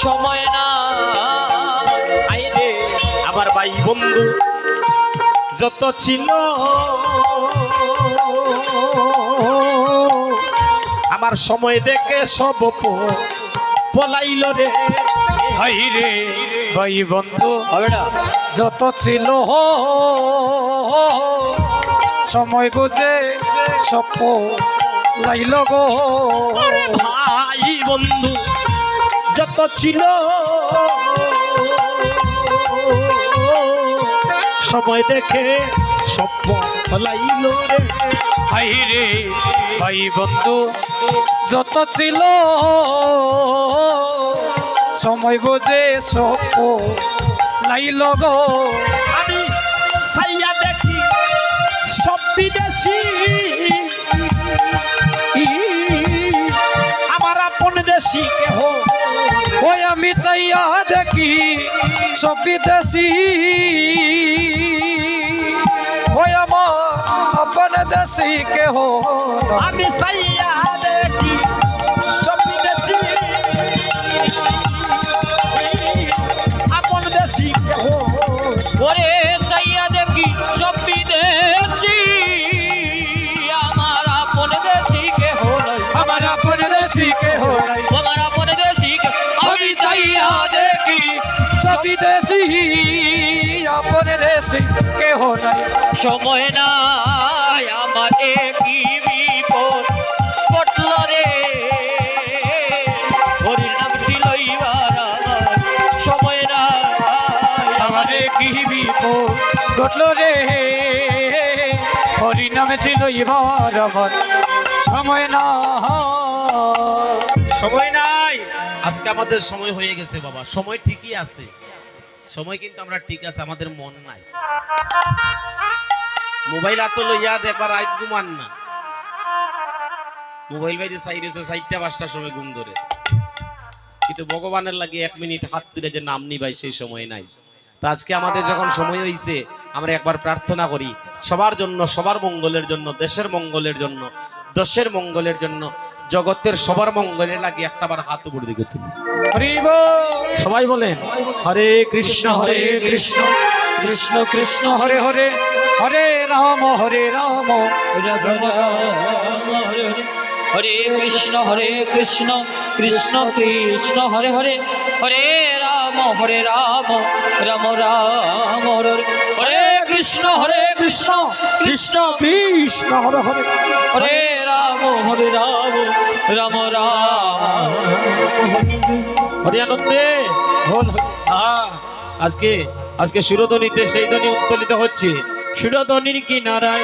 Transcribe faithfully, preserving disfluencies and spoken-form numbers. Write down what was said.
সময় না। আইরে আমার ভাই বন্ধু যত ছিল, আমার সময় দেখে সব প-, পলাইল রে। হায় রে ভাই বন্ধু হবে না। যত ছিল সময় বুঝে সব পলাইল গো। ভাই বন্ধু যত ছিল, সময় দেখে সব পলাইল রে। হায় রে ভাই বন্ধু যত ছিল, সময় বুঝে সব পলাইল গো। আমি চাইয়া দেখি সব বিদেশি, আমার আপন দেশি কেহ। ওই আমি চাইয়া দেখি সব বিদেশি, ওই আমার আপন দেশি কেহ। আমি চাইয়া দেখি সব বিদেশি, আপন দেশি কেহ। ওরে চাইয়া দেখি সব বিদেশি, আমার আপন দেশি কেহ নাই। আমার আপন দেশি কেহ নাই। আমার আপন দেশি কেহ, আমি চাইয়া দেখি সব বিদেশি, আপন দেশি কেহ নাই। সময় নাই আমার, এ কি বিপদ ঘটল রে, হরির নামটি লইবার আমার সময় নাই। আমার এ কি বিপদ ঘটল রে, হরি নামে ছিল এবার আমার সময় না। সময় নাই। আজকে আমাদের সময় হয়ে গেছে বাবা, সময় ঠিকই আছে, সময় কিন্তু আমরা ঠিক আছে, আমাদের মন নাই। মোবাইল হাতো লইয়া দেখবা রাইত ঘুমান না, মোবাইল বাইরে চাই রয়েছে, চারটা পাঁচটার সময় ঘুম ধরে, কিন্তু ভগবানের লাগি এক মিনিট হাত তুলে যে নাম নিবাই সেই সময় নাই। তো আজকে আমাদের যখন সময় হইছে, আমরা একবার প্রার্থনা করি সবার জন্য, সবার মঙ্গলের জন্য, দেশের মঙ্গলের জন্য, দেশের মঙ্গলের জন্য, জগতের সবার মঙ্গলের লাগি একটা বার হাত উপরে দিকে তুলি। হরি বল। সবাই বলেন, হরে কৃষ্ণ, হরে কৃষ্ণ, কৃষ্ণ কৃষ্ণ, হরে হরে, হরে রাম, হরে রাম, রাম রাম, হরে হরে। হরে কৃষ্ণ, হরে কৃষ্ণ, কৃষ্ণ কৃষ্ণ, হরে হরে। হরে রাম, হরে রাম, রাম রাম, হরে হরে। হরে কৃষ্ণ, হরে কৃষ্ণ, কৃষ্ণ কৃষ্ণ, হরে হরে। হরে রাম, হরে রাম, রাম রাম, হরে হরে। হরি আনন্দে। বল। আহা, আজকে, আজকে সুরধ্বনিতে সেই ধ্বনি উত্তোলিত হচ্ছে। সুরধ্বনির কিনারায়